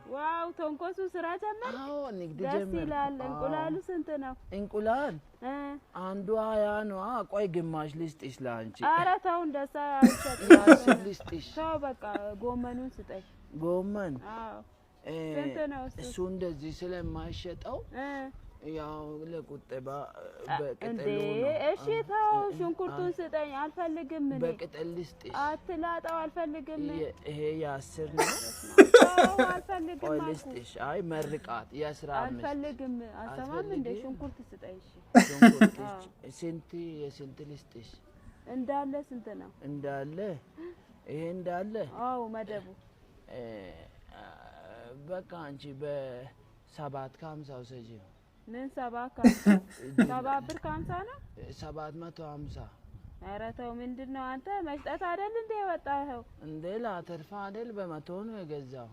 Wow፣ ተንኮሱ ስራ ጀመር። አዎ፣ ንግድ ደስ ጀመርኩ። ይላል። አዎ። እንቁላሉ ስንት ነው? እንቁላል እ አንዱ 20 ነው። ቆይ ግማሽ ልስጥሽ ለአንቺ። ኧረ ተው፣ እንደዛ አይሸጥም። የ10 ልስጥሽ። ተው በቃ ጎመኑን ስጠኝ። ጎመን? አዎ። እ፣ ስንት ነው እሱ? እሱ እንደዚህ ስለማይሸጠው ያው ለቁጠባ እንዴ በቅጠሉ ነው። እሺ ተው፣ ሽንኩርቱን ስጠኝ። አልፈልግም እኔ። በቅጠል ልስጥሽ። አትላጠው፣ አልፈልግም። ይሄ የ10 ነው። ተው፣ አልፈልግም ቆይ አልኩህ። ልስጥሽ። አይ መርቃት የ15። አልፈልግም። አሰማም እንደ አትፈልጊም? ሽንኩርት ስጠኝ። እሺ። ሽንኩርት ስንት የስንት ልስጥሽ? እንዳለ ስንት ነው? እንዳለ ይሄ እንዳለ? አዎ፣ መደቡ። እ፣ በቃ አንቺ በ7 ከ50 ውሰጂው። ምን 7 ከ50? 7 ብር ከ50 ነው? 750። ኧረ ተው፣ ምንድን ነው አንተ መስጠት አይደል እንደ የወጣኸው? እንዴ ላተርፋ አይደል? በ100 ነው የገዛው።